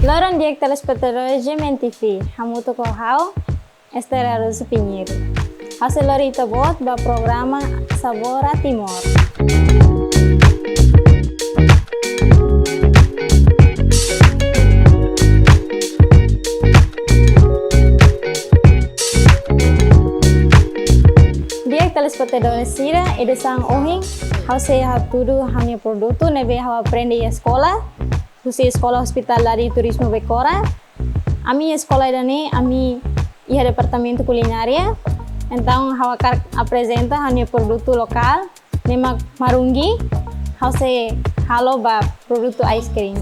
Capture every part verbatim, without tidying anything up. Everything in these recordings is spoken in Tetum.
Loron di'ak telespetadór G M N T V, hamutuk ho ha'u, Esther Araújo Pinheiro. Ha'u sei lori ita-boot ba programa Sabor Timor. Di'ak telespetadór sira, edisaun ohin, ha'u sei hatudu ha'u-nia produtu ne'ebé ha'u aprende iha eskola, husi Eskola Hospitalidade e Turizmu Becora. Ami eskola ida-ne'e, ami iha departamentu kulinária. Entaun, ha'u hakarak aprezenta ha'u-nia produtu lokál, ne'e mak marunggi, ha'u sei halo ba produtu ice cream.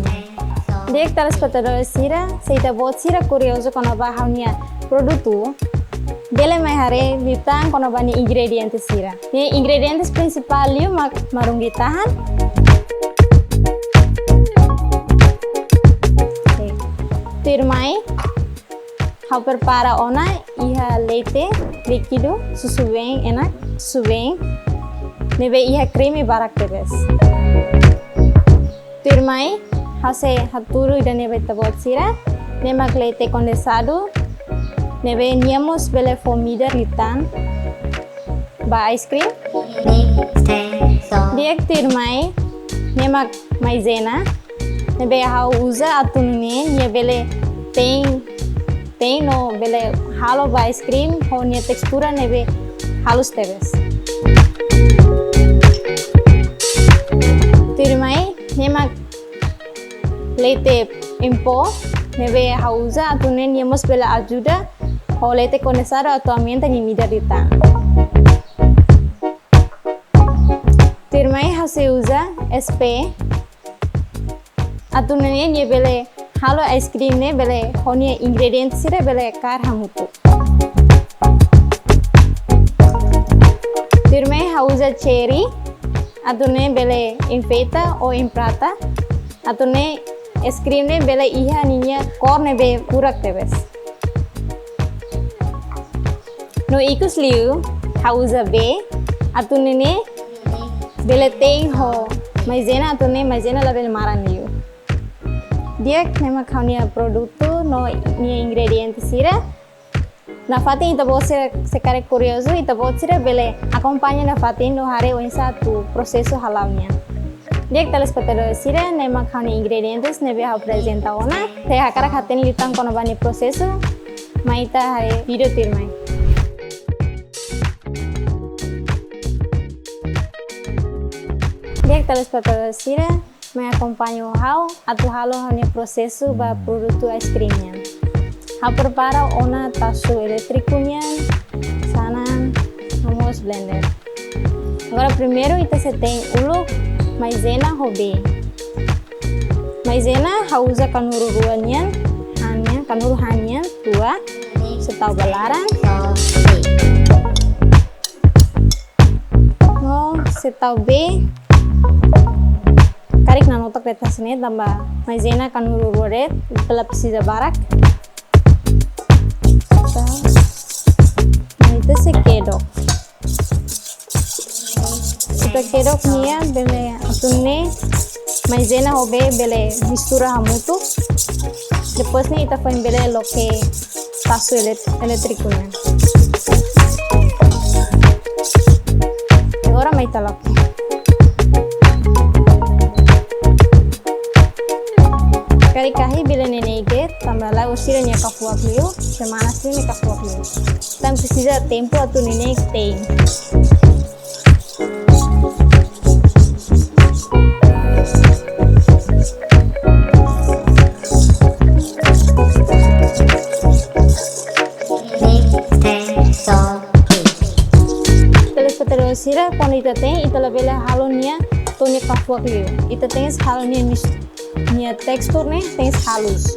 Di'ak telespetadór sira, se ita-boot sira kuriozu kona-ba ha'u-nia produtu, bele mai haree liután kona-ba nia ingrediente sira. Nia ingrediente prinsipál liu mak marunggi tahan. Oke. Tuirmai, ha'u prepara ona iha leite líkidu, susubeen ona, susubeen ne'ebé iha kreme barak tebes. Tuirmai, ha'u sei hatudu ida-ne'e ba ita-boot sira, ne'e mak leite kondensadu, ne'ebé nia mós bele fó midar liután ba ice cream. Di'ak, tuirmai, ne'e mak maizena, ne'ebé ha'u uza atu nune'e nia bele te'in, te'in no bele halo ba ice cream ho nia tekstura ne'ebé halus tebes. Tuirmai, ne'e mak leite em pó, ne'ebé ha'u uza atu nune'e nia mós bele ajuda ho leite kondensadu atu aumenta nia midar liután. Tuirmai ha'u sei uza S P, atu nune'e nia bele halo ice cream ne'e bele ho nia ingrediente sira bele kaer hamutuk. Tuirmai ha'u uza cherry, atu nune'e bele enfeita ou emprata, atu nune'e ice cream ne'e bele iha ninia kór ne'ebé furak tebes. No ikus liu, ha'u uza bee, atu nune'e bele te'in ho maizena, atu nune'e maizena labele maran liu. Di'ak, ne'e mak ha'u-nia produtu no nia ingrediente sira. Nafatin ita-boot sira se karik kuriozu, ita-boot sira bele akompaña nafatin no haree oinsá atu prosesu hala'o nian. Di'ak telespetadór sira, ne'e mak ha'u-nia ingredientes ne'ebé ha'u aprezenta ona. Se hakarak hatene liután kona-ba nia prosesu, mai ita haree vídeo tuirmai. Di'ak telespetadór sira, mai akompaña ha'u atu halo ha'u-nia prosesu ba produtu ice cream nian. Ha'u prepara ona tasu elétriku nian, sanan, no mós blender. Agora primeiru ita sei te'in uluk maizena ho bee. Maizena ha'u uza kanuru rua nian, han nian, kanuru han nian, rua, sei tau ba laran. No sei tau bee. Karik nanotok de'it hanesan ne'e tanba maizena kanuru rua de'it, ita la presiza barak. Ita, no ita sei kedok. Ita kedok nia bele atu nune'e maizena ho bee bele mistura hamutuk. Depois ne'e ita foin bele loke tasu elét-, elétriku nian. Agora mai ita loke. Karik kahi bele neineik de'it, tanba lae orsida nia kafuak liu, semana sin nia kafuak liu. Entaun presiza tempu atu neineik te'in. Telespetadór sira, kuandu ita te'in, ita labele halo nia to'o nia kafuak liu. Ita tenke halo nia mis-, nia tekstur ne'e tenke halus.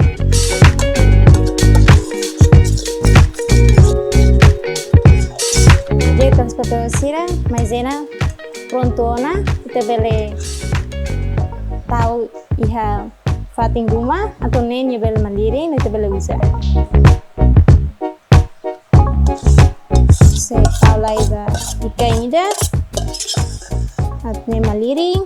Di'ak telespetadór sira, maizena prontu ona, ita bele tau iha fatin ruma, atu nune'e nia bele malirin, ita bele uza. Sei tau lai ba ikan ida, atu nune'e malirin.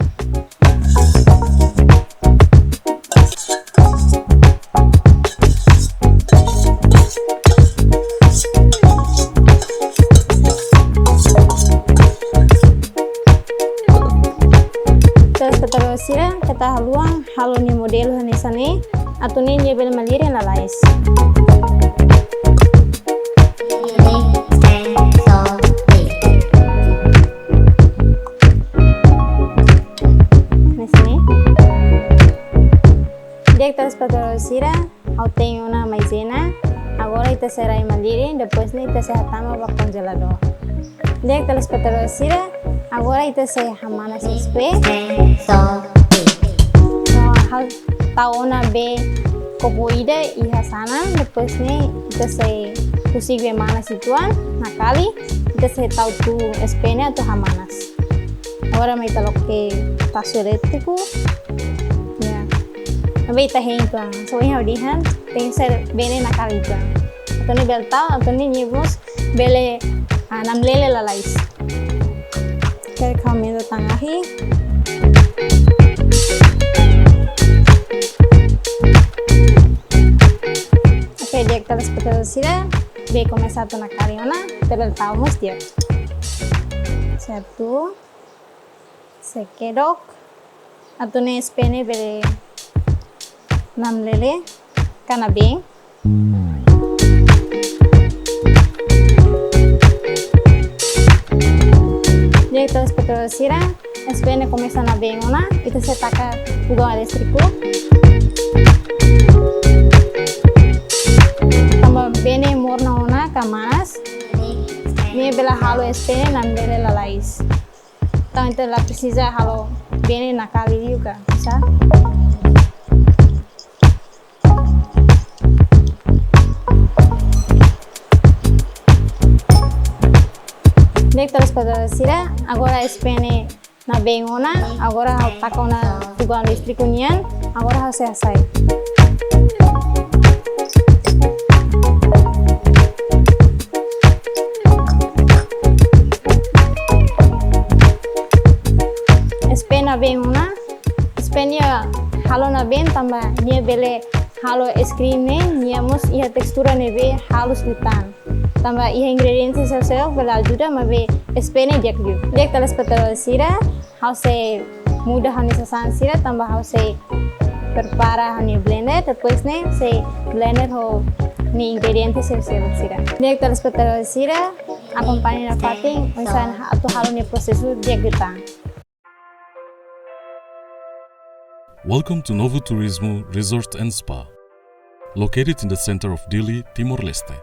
espellu hanesan ne'e, atu nune'e nia bele malirin lalais. Hanesan ne'e. Di'ak, telespetadór sira, ha'u tein ona maizena. Agora ita sei rai malirin, depois ne'e ita sei hatama ba konjeladór. Di'ak, telespetadór sira, agora ita sei hamanas espellu. No ha'u tau ona bee kopu ida iha sanan, depois ne'e ita sei husik bee manas uitoan, nakali, ita sei tau tun espellu ne'e atu hamanas. Agora mai ita loke tasu elétriku. Ya. Maibé ita hein uitoan. So, iha ha'u dehan, tenke ser bee ne'e nakali uitoan. Atu nune'e bele tau, atu nune'e nia mós bele, ah, namlele lalais. Oke, kami itu tangahi. Oke, di'ak, telespetadór sira, bee komesa atu nakali ona, ita bele tau mós di'ak. Satu. Sei kedok. Atu nune'e espellu ne'e bele namlele ka nabeen. Di'ak, telespetadór sira, espellu ne'e komesa nabeen ona, ita sei taka fogão elétrico. Tanba bee ne'e morna ona ka manas, nia bele halo espellu ne'e namlele lalais. Entaun, ita la presiza halo bee ne'e nakali liu ka, sá? Di'ak, telespetadór sira, agora espellu ne'e nabeen ona, agora ha'u taka ona fogão elétrico nian, agora ha'u sei hasai. Espellu nabeen ona, espellu ne'e halo nabeen tanba nia bele halo es krim ne'e, nia mós iha tekstura ne'ebé halus liután. Tanba iha ingrediente seluk-seluk bele ajuda, maibé espellu ne'e di'ak liu. Di'ak, telespetadór sira, ha'u sei muda ha'u-nia sasán sira, tanba ha'u sei prepara ha'u-nia blender, depois ne'e sei blender ho nia ingrediente seluk-seluk sira. Di'ak, telespetadór sira, akompaña nafatin, oinsá atu halo nia prosesu di'ak liután. Welcome to Novo Turismo Resort and Spa, located in the center of Dili, Timor-Leste.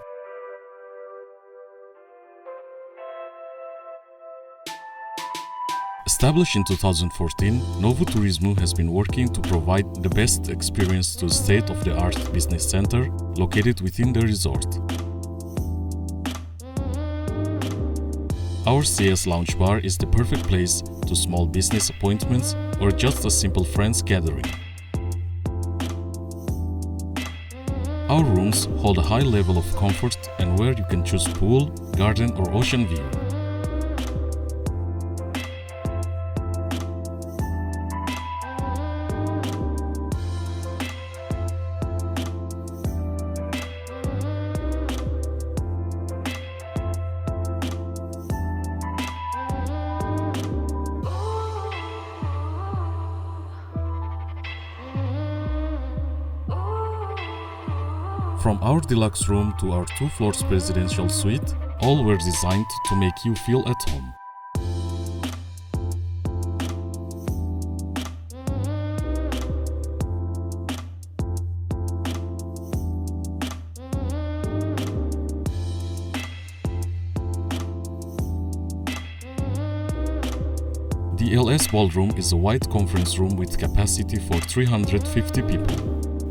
Established in two thousand fourteen, Novo Turismo has been working to provide the best experience to the state-of-the-art business center located within the resort. Our C S Lounge Bar is the perfect place to small business appointments or just a simple friends gathering. Our rooms hold a high level of comfort and where you can choose pool, garden or ocean view. From our deluxe room to our two floors presidential suite, all were designed to make you feel at home. The L S Ballroom is a wide conference room with capacity for three hundred fifty people,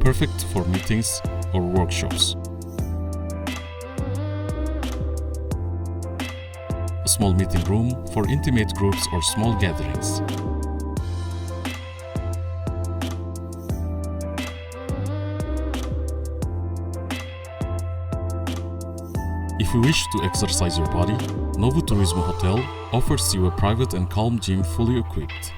perfect for meetings or workshops. A small meeting room for intimate groups or small gatherings. If you wish to exercise your body, Novo Turismo Hotel offers you a private and calm gym fully equipped.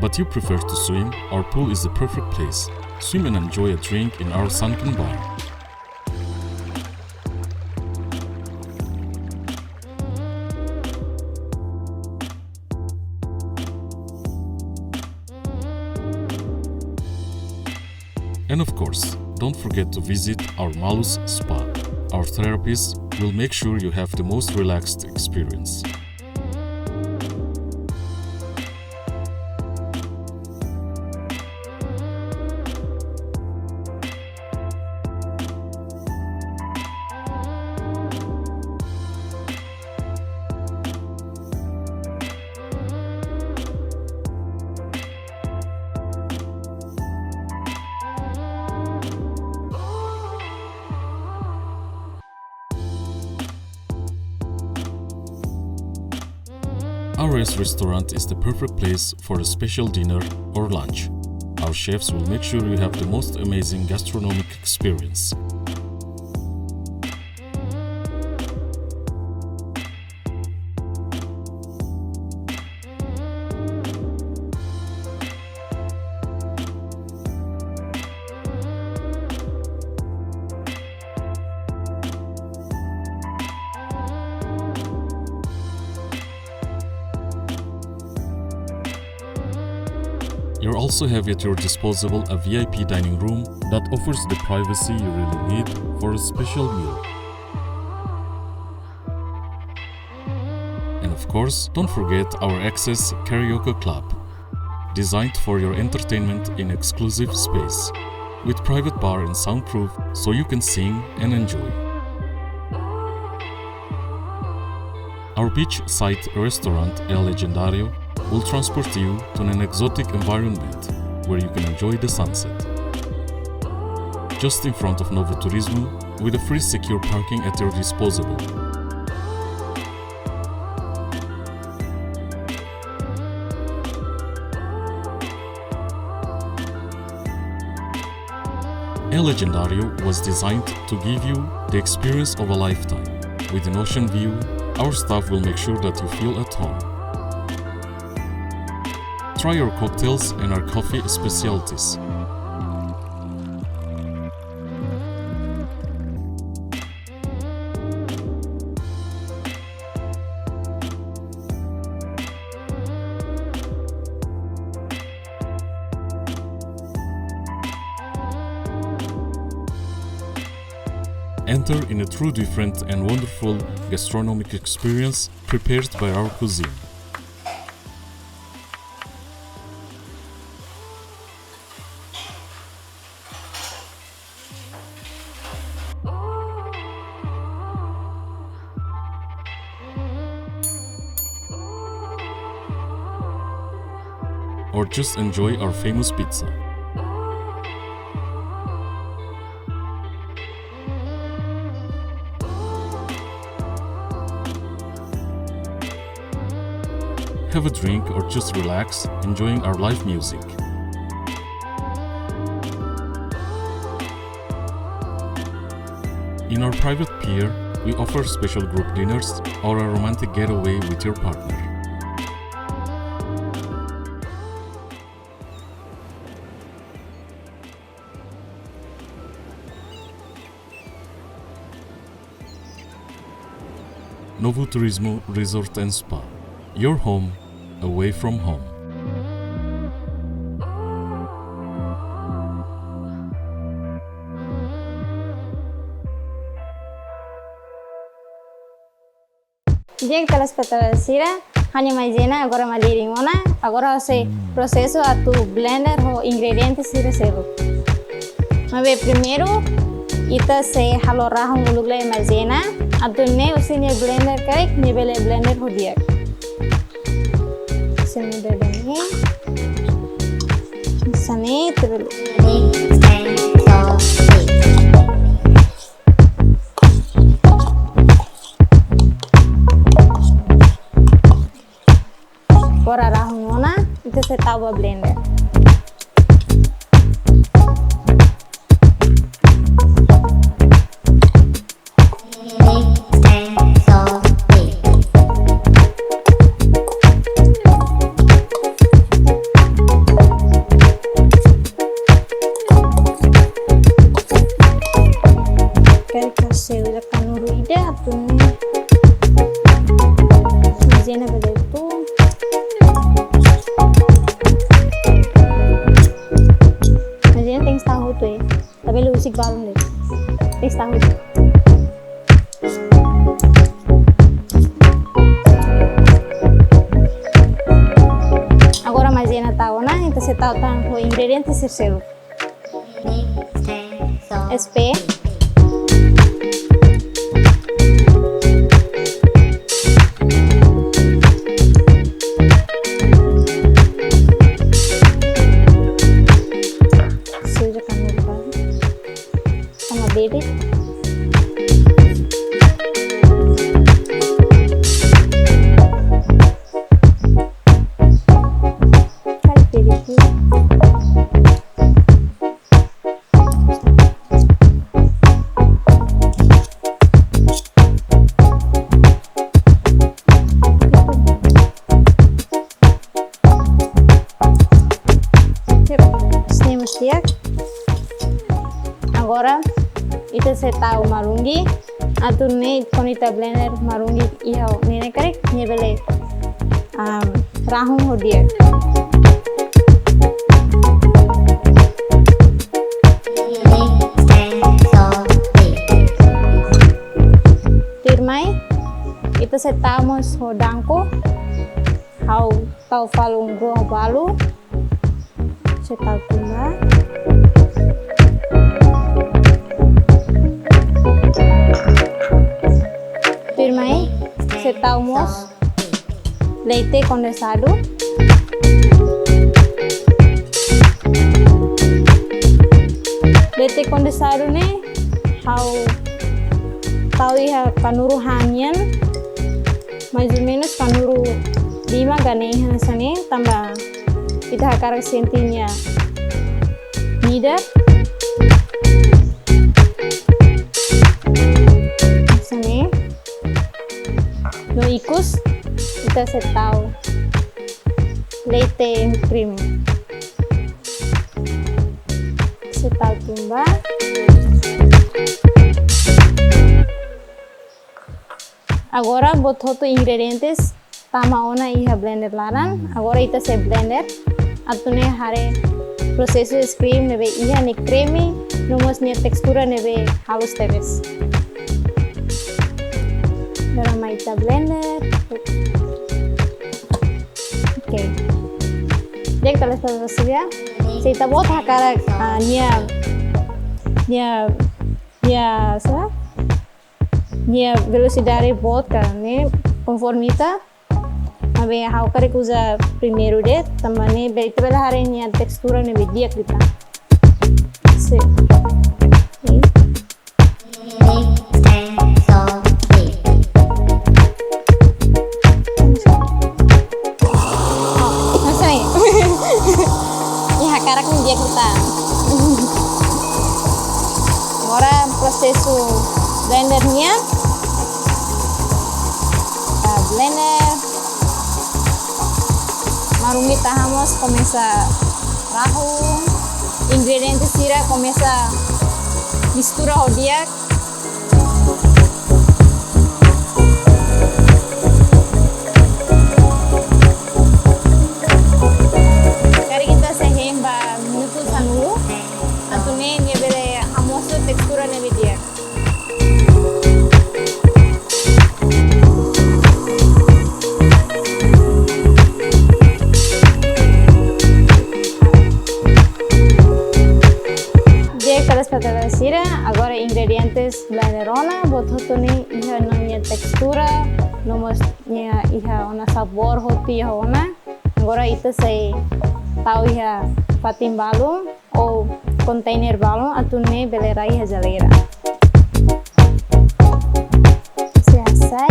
But you prefer to swim? Our pool is the perfect place. Swim and enjoy a drink in our sunken bar. And of course, don't forget to visit our Malus Spa. Our therapists will make sure you have the most relaxed experience. Our restaurant is the perfect place for a special dinner or lunch. Our chefs will make sure you have the most amazing gastronomic experience. You also have at your disposal a V I P dining room that offers the privacy you really need for a special meal. And of course, don't forget our Access Karaoke Club, designed for your entertainment in exclusive space, with private bar and soundproof so you can sing and enjoy. Our beachside restaurant, El Legendario, will transport you to an exotic environment where you can enjoy the sunset. Just in front of Novo Turismo, with a free secure parking at your disposal. El Legendario was designed to give you the experience of a lifetime. With an ocean view, our staff will make sure that you feel at home. Try our cocktails and our coffee specialties. Enter in a true different and wonderful gastronomic experience prepared by our cuisine. Or just enjoy our famous pizza. Have a drink or just relax, enjoying our live music. In our private pier, we offer special group dinners or a romantic getaway with your partner. Novo Turismo Resort and Spa. Your home, away from home. Di'ak, telespetadór sira, ha'u-nia maizena agora mak lirin ona, agora sei prosesu atu blender ho ingrediente sira seluk. Maibé primeiru, ita sei halo rahun uluk lai maizena, atu nune'e husi nia blender karik, nia bele blender ho di'ak. Sei nune'e duni. Hanesan ne'e, ita bele. Agora rahun ona, ita sei tau ba blender. Karik sei uza kanuru ida atu nune'e maizena bele tun. Maizena tenke estar hotu, eh. Balun de'it. Esta hudi. Agora maizena tau ona, entaun sei tau tan ho ingrediente sira seluk. S P. Suja kan lupa. Sama bebek. Kali bebek. Yep, sini mesti ya. Agora, ita sei tau malungi. Atu nune'e kuandu ita blender malungi iha ne'e karik, nia bele, um, rahun ho di'ak. Tuirmai, ita sei tau mós ho danko. Ha'u tau falun rua balu. Sei tau tiha ona. Tuirmai, sei tau mós leite kondensadu. Leite kondensadu ne'e, ha'u tau iha kanuru han nian. Mais ou menus kanuru lima ka neen hanesan ne'e, tanba ita hakarak sente nia midar. Hanesan ne'e. No ikus, ita sei tau leite em creme. Sei tau tiha ona. Agora, buat hotu ingredientes tama ona iha blender laran. Agora ita sei blender. Atu nune'e haree prosesu es krim ne'ebé iha nia kreme, no mós nia tekstura ne'ebé halus tebes. Agora mai ita blender. Oke. Di'ak, telespetadór sira. Se ita-boot hakarak, ah, nia, nia, nia, sá? Nia velosidade boot ka ne'e konforme ita. Maibé ha'u hakarak uza primeiru de'it, tanba ne'e bele, ita bele haree nia tekstura ne'ebé di'ak liután. Se. Oke. Hanesan ne'e. Nia hakarak ne'e di'ak liután. Agora prosesu blender nian. Ita blender. Malungi tahan mós komesa rahun. Ingrediente sira komesa mistura ho di'ak. Karik ita sei hein ba minutu sanulu, atu nune'e nia bele hamosu tekstura ne'ebé di'ak. Di'ak, telespetadór sira, agora ingredientes blender ona, buat hotu ne'e iha ona nia tekstura, no mós nia iha ona sabór hotu iha ona. Agora ita sei tau iha fatin balun ou kontainer balun atu nune'e bele rai iha jeleira. Sei hasai.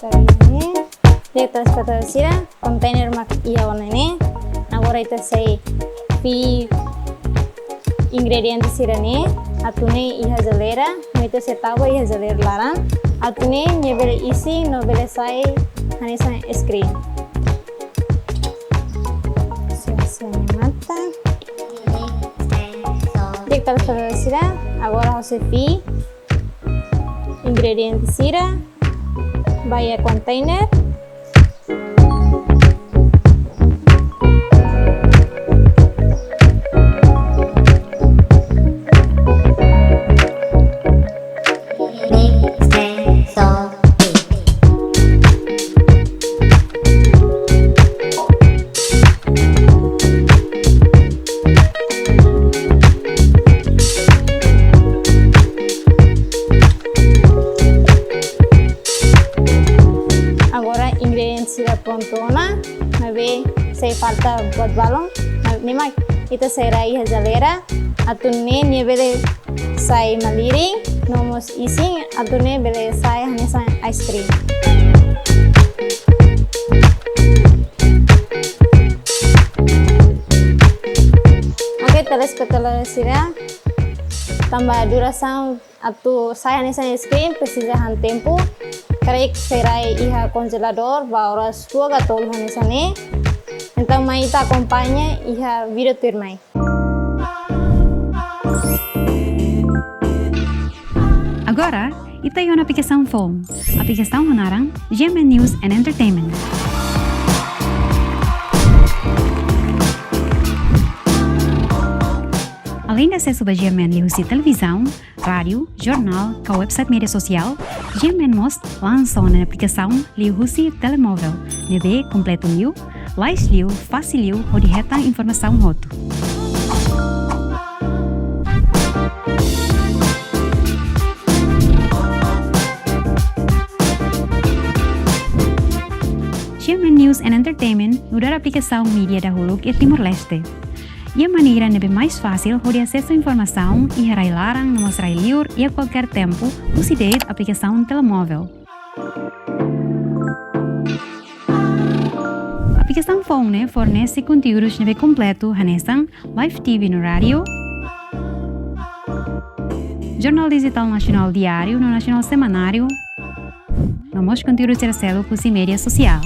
Tadi ne'e. Di'ak, telespetadór sira, kontainer mak iha ona ne'e. Agora ita sei fii ingrediente sira-ne'e atu nune'e iha jeleira, no ita sei tau ba iha jeleira laran, atu nune'e nia bele isin no bele sai hanesan es krim. Sei hasai nia matan. Di'ak, telespetadór sira, agora ha'u sei fii ingrediente sira ba iha kontainer. Ingrediente sira prontu ona, maibé sei falta buat balun, ma-, ne'e mak ita sei rai iha jeleira, atu nune'e nia bele sai malirin, no mós isin, atu nune'e bele sai hanesan ice cream. Oke, telespetadór sira, tanba durasaun atu sai hanesan ice cream presiza han tempu, karik sei rai iha konjeladór ba oras rua ka tolu hanesan ne'e. Entaun mai ita akompaña iha vídeo tuirmai. Agora, ita iha ona aplikasaun foun. Aplikasaun ho naran G M N News and Entertainment. Aleinde asesu ba G M N liuhusi televizaun, rádiu, jornál, ka website média sosiál, G M N mós lansa ona aplikasaun liuhusi telemóvel, ne'ebé kompletu liu, lalais liu, fasil liu hodi hetan informasaun hotu. G M N News and Entertainment nu'udar aplikasaun mídia dahuluk iha Timor-Leste. Iha maneira ne'ebé mais fasil hodi asesu informasaun iha rai laran no mós rai liur iha kualkér tempu, husi de'it aplikasaun telemóvel. Aplikasaun foun ne'e fornese konteúdus ne'ebé kompletu hanesan live T V no rádiu, jornál dijitál nasionál diáriu no nasionál semanáriu, no mós konteúdu sira seluk husi média sosiál.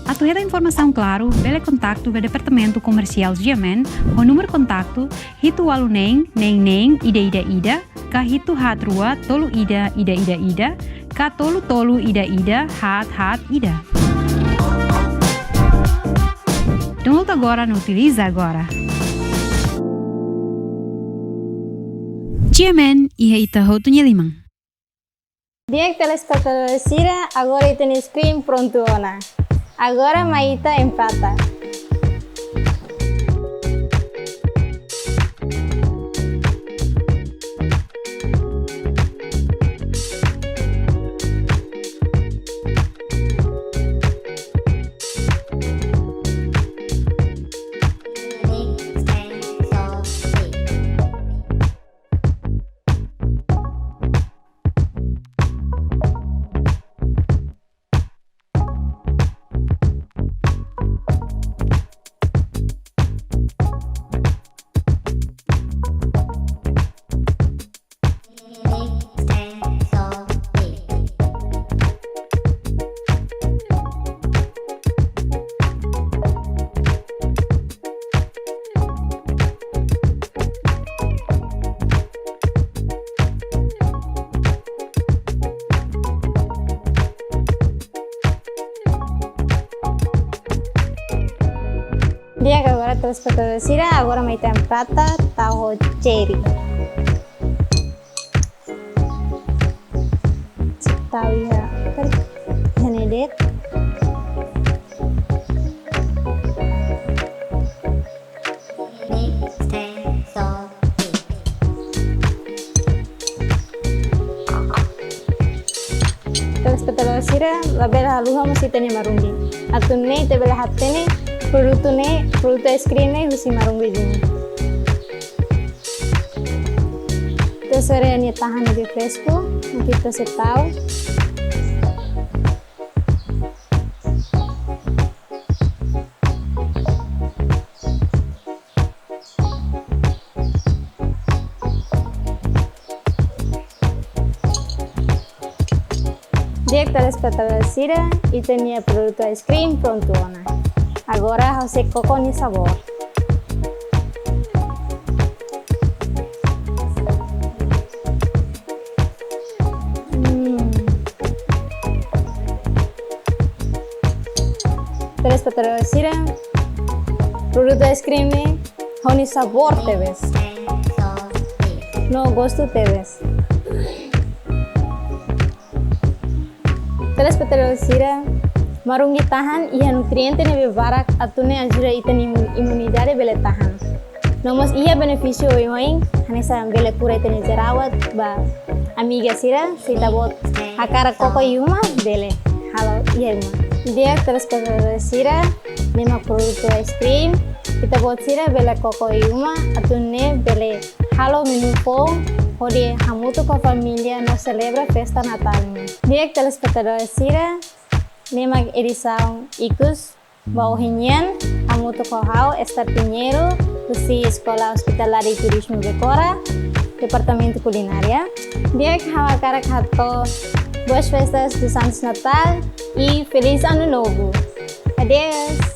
Atu hetan informasaun klaru, bele kontaktu ba Departamentu Komersiál G M N ho númeru kontaktu hitu ualu neen, neen neen, ida ida ida, ka hitu haat rua, tolu ida, ida ida ida, ka tolu tolu ida ida, haat haat ida. Download agora no utiliza agora. G M N iha ita hotu nia liman. Di'ak telespetadór sira, agora ita-nia ice cream prontu ona. Agora mai ita empata. Di'ak, agora telespetadór sira, agora mai ita empata tau ho cherry. Tau iha, iha ne'e de'it. Telespetadór sira, labele haluha mós ita-nia marunggi. Atu nune'e ita bele hatene produtu ne'e, produtu ice cream ne'e husi marunggi duni. Ita sore nia tahan ne'ebé fresku, mak ita sei tau. Di'ak telespetadór sira, ita-nia produtu ice cream prontu ona. Agora ha'u sei koko nia sabór. Hmm. Telespetadór sira, produtu ice cream ne'e ho nia sabór tebes no gostu tebes. Telespetadór sira, marunggi tahan iha nutriente ne'ebé barak atu nune'e ajuda ita-nia imu-, imunidade bele tahan. No mós iha benefísiu oioin, hanesan bele kura ita-nia jerawat, ba amiga sira, se ita-boot hakarak koko iha uma, bele halo iha uma. Di'ak telespetadór sira, ne'e mak produtu ice cream, ita-boot sira bele koko iha uma, atu nune'e bele halo menu foun hodi hamutuk ho família no selebra festa Natál nian. Di'ak telespetadór sira, ne'e mak edisaun ikus ba ohin nian, hamutuk ho ha'u Esther Pinheiro, husi Eskola Ospitalidade i Turizmu Becora, Departamentu Kulinária. Di'ak, ha'u hakarak hato'o Boas Festas do Santo Natal e Feliz Ano Novo. Adeus!